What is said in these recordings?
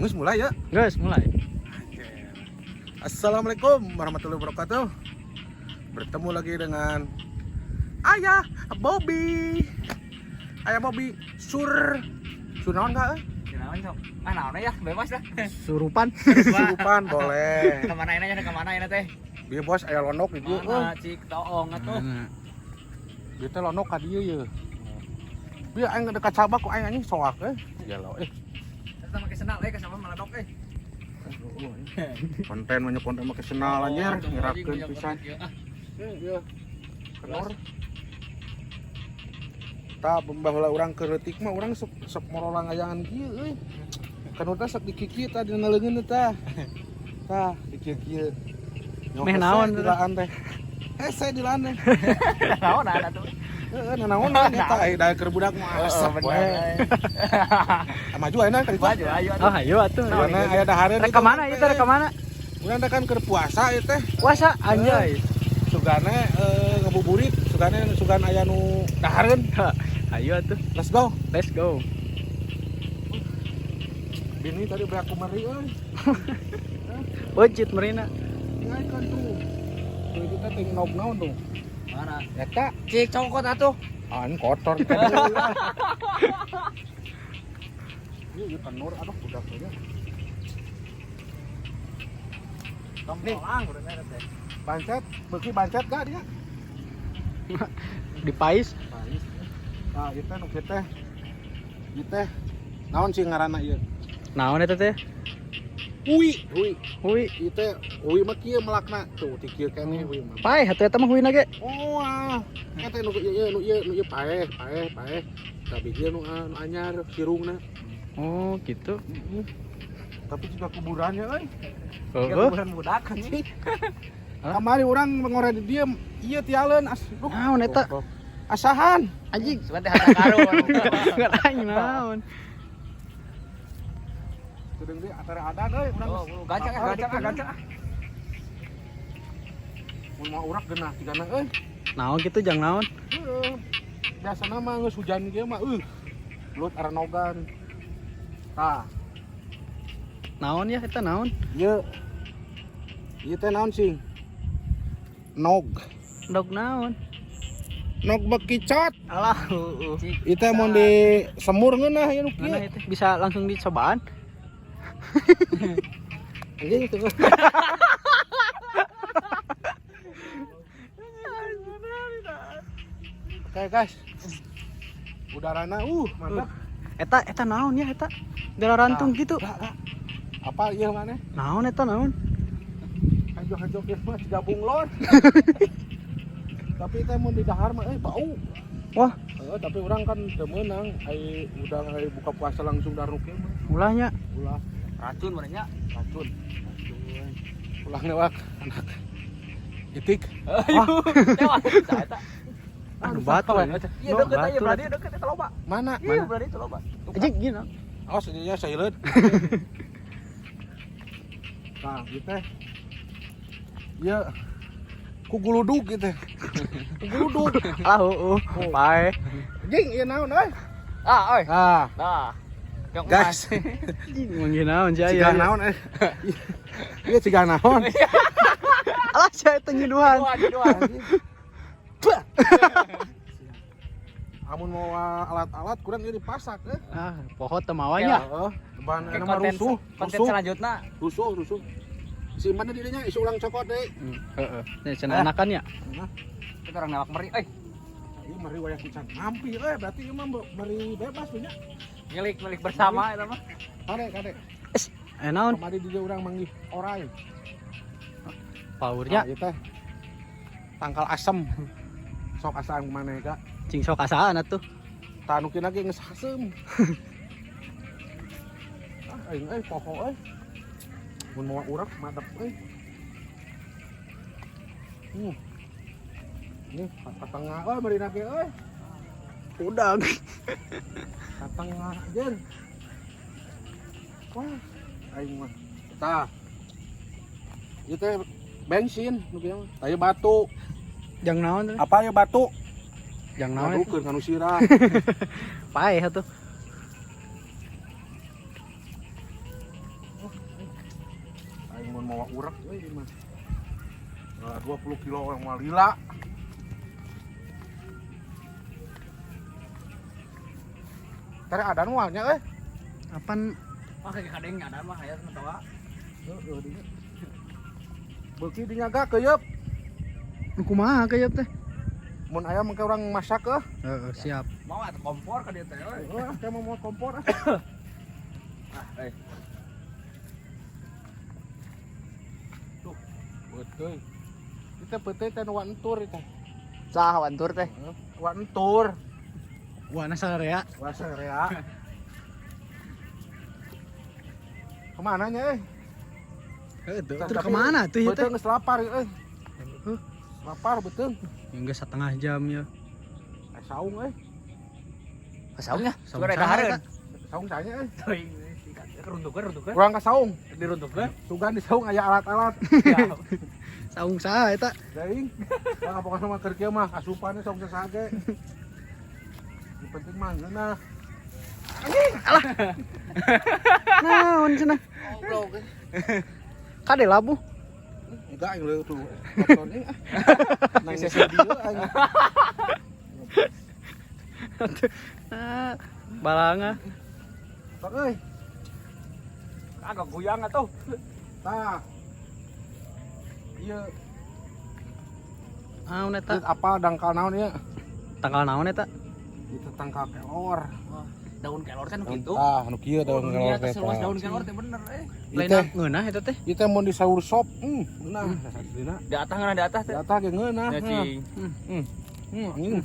Geus mulai ya. Geus mulai. Assalamualaikum warahmatullahi wabarakatuh. Bertemu lagi dengan Ayah Bobby. Ayah Bobby sur sur naon kak? Naon sok? Ah naon ya, bebas lah. Surupan. Surupan boleh. Kemana ini aja kemana ini teh? Bieu bos aya lonok di dieu. Mana cik toong atuh. Bieu teh lonok ka dieu ye. Bieu aing dekat cabak ku aing anjing soak eh. Gelo eh. Eta make senal eh sama meledok eh. Konten banyak konten make senal anjir, ngerakeun pisan. Eh, ieu. Kenor. Tah baheula urang keur leutik mah urang sok sok morolang ayangan kieu euy. Kenor teh sok dikikieu tah dina leungeun tah. Tah dikieu-kieu. Meh naon teh dilaan teh. Hese dilaan teh. Naon ada tuh. Heeh, nanaonan eta eh da keur budak mah asap we. Maju ayeuna ka ditu. Maju ayo Oh, ayo atuh. Karena aya dahareun Rek ka mana ieu teh rek ka mana? Urang teh kan keur puasa ieu teh. Puasa anjay. Sugane ngabuburit, sugane sugan aya nu dahareun. Ayo atuh. Let's go. Let's go. Bini tadi beak ku meri euy. Wajit merina. Tinggalkan tuh. Tuh kita teh nog naon tuh. Mana? Eta Cik congkot atuh. ah ini kotor. Ieu ieu kenur aduh budak teh. Tong toang urang teh. Bancet, beuki bancet gak dia? Dipais. Pais. Nah, ieu teh nu kieu teh. Ieu teh naon sih ngaranna ieu? Naon eta teh? Ui, ui. Hui. Ieu teh ui mah kieu melakna. Tuh ti kieu keneh ui mah. Paeh atuh eta mah huina ge. Oh, ah. Eta nu ieu nu ieu nu ieu paeh, paeh, paeh. Tapi ieu nu nu anyar sirungna. Oh, gitu. Heeh. Tapi juga kuburannya euy. Heeh. Kuburan budak anjing. Hah? Kamari urang ngore di dieu ieu tialeun as duh. Naon eta? Asahan. Anjing. Sugan teh harta karun. Nggak aing naon. Sedeng deui antara adan euy urang. Oh, gancang ah, gancang ah, gancang ah. Mun mau urak geunah tigana euy. Naon gitu jang naon? Heeh. Biasana mah geus hujan kieu mah belut aranogan. Tah, Naon ya eta naon? ieu. Ieu teh naon sih? Nog. Ndog naon? Nog bekicot. Alah, heueuh. Cik. Ieu teh mun di semur ngeunah ieu nu kieu. Mana itu bisa langsung dicobaan? Anjing tuh. Oke guys. Udarana mantap. Eta eta naon ya eta? Dela rantung gitu. Gak, gak. Apa ieu maneh? Naon eta naon? Hajo-hajo ieu mah siga bunglon. Tapi teh mun di dahar mah bau. Wah, Tapi orang kan teu meunang ai udah ai buka puasa langsung dahar nu kieu mah. ulahnya. Ulah Racun merenya. racun. Ulah newak anak. Itik. Ayo. Lewat eta. Aduh batu ya. Iya deket aja Batu. berarti deket eta loba. Mana? Iya berarti itu loba. Anjing gini. Awas ininya saileut. Nah, ieu teh. Ieu ku guludug ieu teh. Ku guludug. Alah heueuh. Paeh. Anjing ieu naon euy? Ah, oi. Ah, Nah. Yang guys. Anjing manggih naon sih Cigah aya. naon eh. Ieu cigah naon? Alah sia eta nyiduhan. Dua, dua. Bah. Amun mau alat-alat kurang ieu dipasak eh. Ah, poho teu mawanya. Heeh, bahan Oke, anu mah konten, rusuh, konten rusuh, selanjutnya rusuh, rusuh. Simpan dirinya isi ulang cokot deui. Heeh. Nya cenah anakan ya. kita orang newak meri, eh Ieu meri wayah kucan ngampi euy, berarti ieu mah meri bebas nya. milik milik bersama itu mah. Kade, kade. Eh naon? Kamari di dieu urang manggih orai. Paurnya Nah, ieu teh tangkal asem. Sok asaan kumaneh ka? cing sok asaan atuh. Tah nu kieu lagi geus haseum. Ah, aing euy poho euy. Mun mawa urak madep euy. Ini ka tengah euy marina ge euy. Udang. Ka tengah anjir. Wah, aing mah. Tah. Ieu teh bensin nu kieu mah. Tah ieu batu. Jang naon teh? Apa ieu batu? Jang naon? Ngadukeun ka nu sirah. Paeh atuh. 20 kilo orang mah lila. Tadi ada nualnya euy. Apan Wah kayak kadeng ada mah aya nu tawa. Heeh dinya. Beuki dinya ga keuyeub. Nu kumaha keuyeub teh? Mun aya mangke urang masak euy. Heeh, siap. Mau atuh kompor ka dieu teh euy. Heeh, teh mau kompor ah. Ah, euy. Tuh, beuteuy. Kita peuteuy teh nu entur teh. Sah wantur teh. Wa entur. Wana sarea. Wah sarea. Kemana nya euy? Heeh, tuh kemana tuh ieu teh? Beuteung geus lapar euy. Heuh. Lapar beuteung. Ya geus setengah jam ya. Saung euy. Saungnya, Saung suara saha dahareun. eta? Saung saanya euy. Teuing. Runtuhkeun, runtuhkeun. Urang ka saung. Diruntuhkeun. Sugan di saung aya alat-alat. Saung saha eta? Deing. Nah, pokoknya mah keur kieu mah asupannya saung saha ge. Yang penting mah ngeunah. Alah. Naon cenah? Goblok. Kade labuh. Enggak yang leueuh tuh. Nonton ah. Nangis dieu aing. Ah, balanga. Tah euy. Agak goyang atuh. Tah. Ieu Naon eta? apa dangkal naon ieu? Tanggal naon eta? Itu tangkal kelor. Daun kelor kan kitu. Ah, nu kieu daun kelor teh. Seluas daun kelor teh bener eh. Ieu Lain teh, ngeunah eta teh. ieu teh mun di sayur sop, ngeunah aslina. Di atas ngeunah di atas Di teh. atas ge ngeunah. Ya cing. Anjing.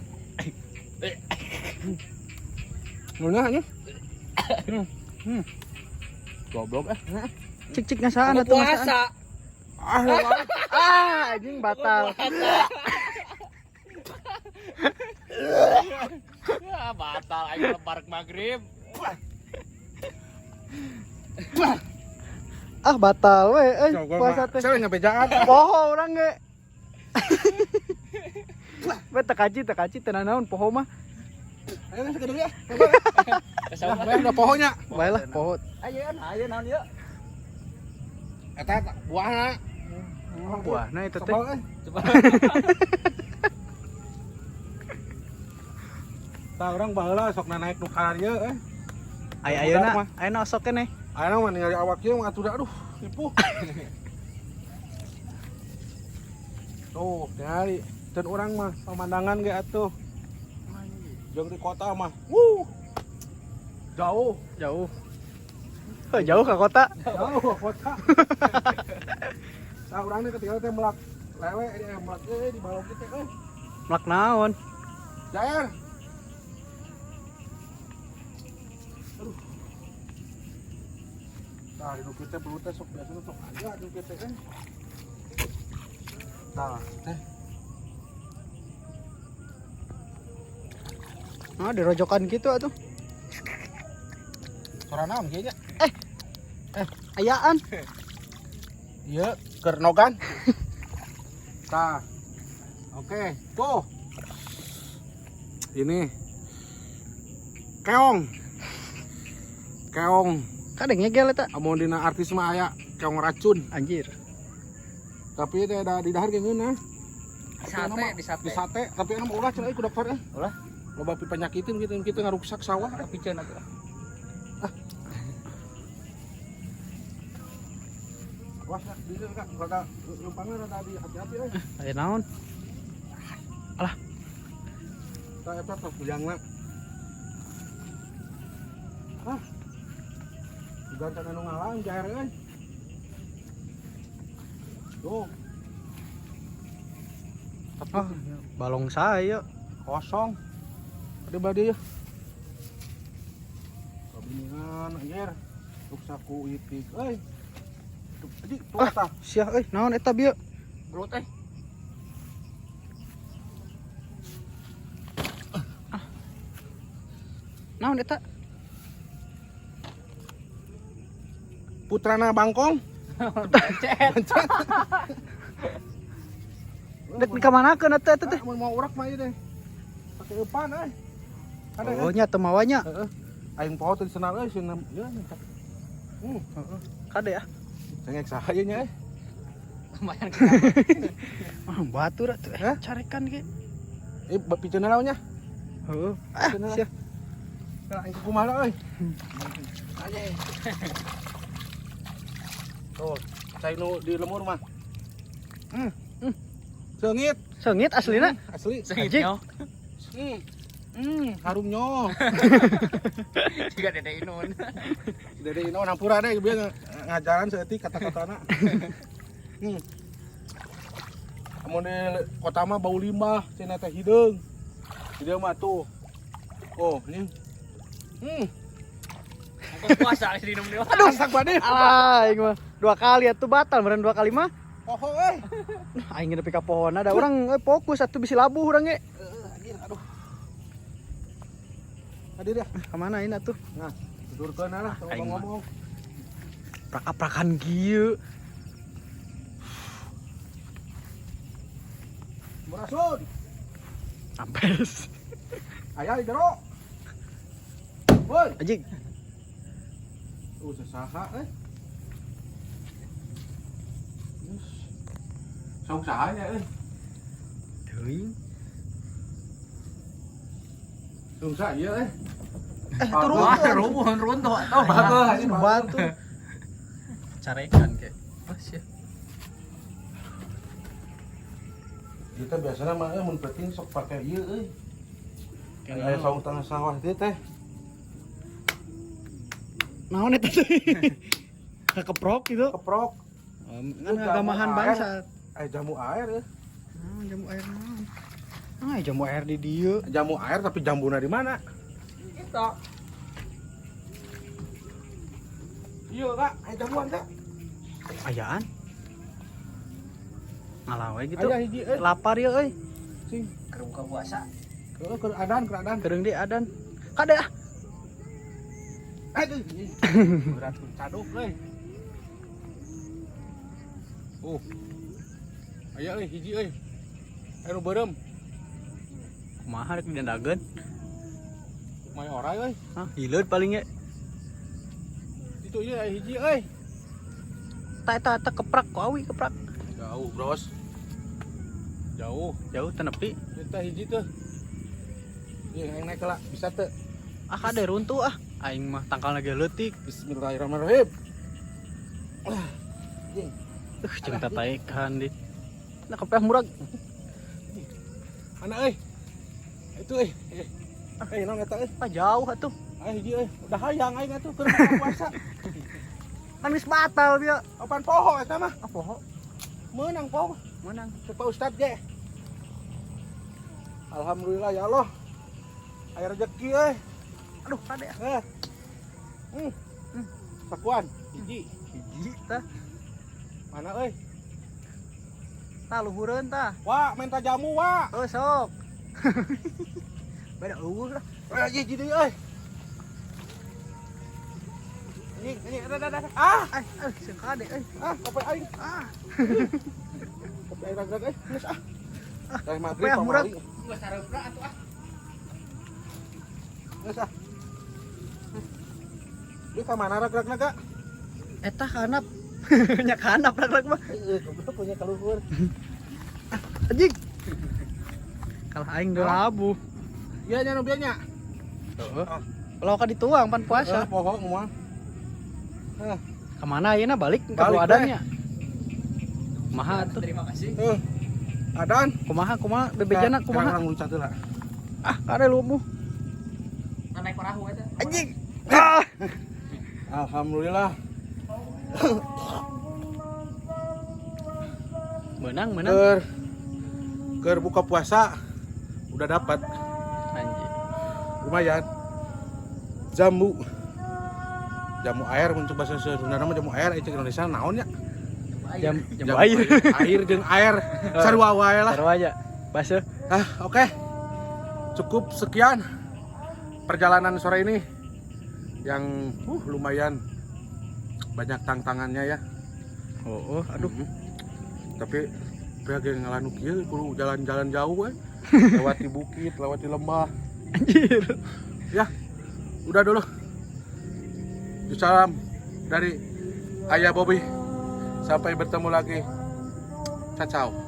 Ngeunah anjing. Goblok eh. Cik-cik ngasaan atuh ngasaan. Ah, Ah, anjing batal. Ya batal aing lebar maghrib. Ah, batal we euy puasa teh. Saya ngabejaan. Poho urang ge. We teu kaji teu nanaon poho mah. Ayo geus gede ya. Lah, udah pohonya. Bae lah poho. Ayo ayo naon ieu? Eta buahna. Buahna eta teh. Sebel euy. Coba. Tah urang baheula sok naik nu ka dieu euy. Aya ayeuna, ayeuna osok keneh. Ayeuna mah ningali awak ieu mah atuh aduh, ripuh. Tuh, ningali dan urang mah pemandangan ge atuh. Jeung di kota mah. Wuh. Jauh, Jauh. Heuh, jauh ke kota. jauh ke kota. Tah urang teh ketika teh melak lewe melak di balong teh euy. Melak naon? Jair. Aduh. Tah di nu kieu teh belut teh sok biasana sok aya di nu kieu teh. Tah, teh. Ah, dirojokan gitu atuh. Suara naon kieu nya? Ayaan. Ieu keur nogan. Tah. Oke, tuh. Ini keong. Keong. Kadang ngegel eta. Amun dina artis mah aya keong racun. Anjir. Tapi teh da di dahar ge ngeunah. Sate di sate. Di sate, tapi anu ulah cenah ku dokter eh. Ulah. Loba pipanyakitin gitu, kitu ngaruksak sawah. Piceun atuh. Wah, bisa Kak, rada lempangna rada di hati-hati euy. Aya naon? Tah eta tos bujangna. Ah. Digantan anu ngalang jair euy. Tuh. Ah, balong saya. Kosong. Ada bade ya. Kabiningan anjir. Ruksak ku itik euy. Tuh, anjing, tuh Ah. eta. Sia euy, naon eta bieu? Belut eh. Naon eta? Putrana Bangkong. Pencet. Dek dikamanakeun eta eta teh? Mun mau urak mah ieu deh. Pake eupan euy. Ada Oh nya teu mawanya. Heeh. Aing poho teu disenal euy sieun ieu. Heeh. Kade ya. Cengek saha ieu nya euy. Lumayan. Ah, batur atuh. Hah? Carekan ge. Eh, piceun naonnya? Heeh. Ah, siap. Nah, aing kumaha euy. Aja. Tuh, cai nu di lembur mah. Hmm. Seungit. Seungit aslina. Asli. Anjing. Hmm. Harumnya. Jika Dede Inun. Dede Inun hampura deh bieu ngajaran saeutik kata-katana. Amun di kota mah bau limbah, cenah teh hideung. Di dieu mah tuh. Oh, ini. Mungkin puasa geus dinum deui. Aduh, sak bade. Alah, aing mah dua kali atuh batal meureun dua kali mah. Poho euy. Nah, aing nepi ka pohona da urang fokus atuh bisi labuh urang ge. Anjir, aduh. Hadir ya. Ka mana ayeuna atuh? Nah, tidurkeun lah Aing mah. ngomong-ngomong. Prak-prakan kieu. Berasun. Ampes. Aya di jero. Woi, Anjing. Saha euy. Sok saha nya euy. Teuing. Sok saha ieu euy. Turun. Wah, rubuh runtuh atuh. Bagus, Anjing batu. Carekan ke. Oh, sia. Kita biasanya mah mun penting sok pake ieu euy. Aya saung tengah sawah dieu teh. Naon eta teh? Keprok gitu. Keprok. Kan ngagamahan bangsa. Jamu air ya. Naon jamu air naon? Ah, jamu air di dieu. Jamu air tapi jambuna di mana? Kita. Iya, Kak. Aya jamuan, Kak. Ayaan. Ngalawe gitu. Aya hiji euy. Lapar ya euy. Sing. Keur buka puasa. Heeh, keur adan, keur adan. Kereung di adan. Kade ah. Aduh. Berat caduk euy. Oh. Aya euy hiji euy. Aya nu beureum. Kumaha rek didandageun? Main orai euy. Hah, hileud paling ge. Itu ieu aya hiji euy. Ta eta eta keprak ku awi keprak. Jauh, Bros. Jauh. Jauh teu nepi. Eta hiji tuh. Ieu yang naik lah, bisa teu? Ah kade runtuh ah. Aing mah tangkalna ge leutik. Bismillahirrahmanirrahim. Jeung tataekan di. Nah kepeh murag. Anak euy. Itu euy. Naon eta euy? Ah jauh atuh. Aing hiji euy. Udah hayang aing atuh keur buka puasa. Kan geus batal bieu. Apaan poho eta mah? Ah poho. Meunang poho. Menang. Cek Pak Ustad ge. Alhamdulillah ya Allah. Aya rezeki euy. Aduh kade ah. Sakuan hiji. Hiji tah. Mana euy? Tah luhureun tah. Wah, minta jamu, wah. Oh sok. Beda eueuh lah. Hiji deui euy. Anjing, anjing, ada, ada, ada. Ah, Ay, sing kade euy. ah, kopi aing. Ah. Kopi aing rag-rag euy. Geus ah. Teh maghrib Kopi ah, murag. pamali. Geus sareupna atuh ah. Geus ah. Ieu ka mana rag-ragna, Kak? Eta kanap. Nya kanap rag-rag mah. Heeh, goblok punya kaluhur. Anjing. Kalah aing deui labuh. Ieu nya nu bieu nya. Heeh. Kalau ka dituang pan puasa. Poho moal. Kemana ayeuna balik ke Balik, adannya? Kumaha atuh? Terima kasih. Adan. Kumaha kumaha bebejana kumaha? Urang luncat heula. Ah, kade lumuh. Naik perahu eta. Anjing. Ah. Alhamdulillah. Menang, menang. Keur buka puasa udah dapat. Anjing. Lumayan. Jambu. Jamu air untuk bahasa Sunda mah jamu air itu Indonesia naon nya? Jam air. Air jeung air. Sarua wae lah. Sarua aja. Basuh. Ah, oke. Cukup sekian perjalanan sore ini yang lumayan banyak tantangannya ya. Oh, aduh. Tapi pihak yang ngalanu kieu kudu jalan-jalan jauh lewati bukit, lewati lembah. Anjir. Ya, udah dulu. Salam dari Ayah Bobby. Sampai bertemu lagi. Ciao ciao.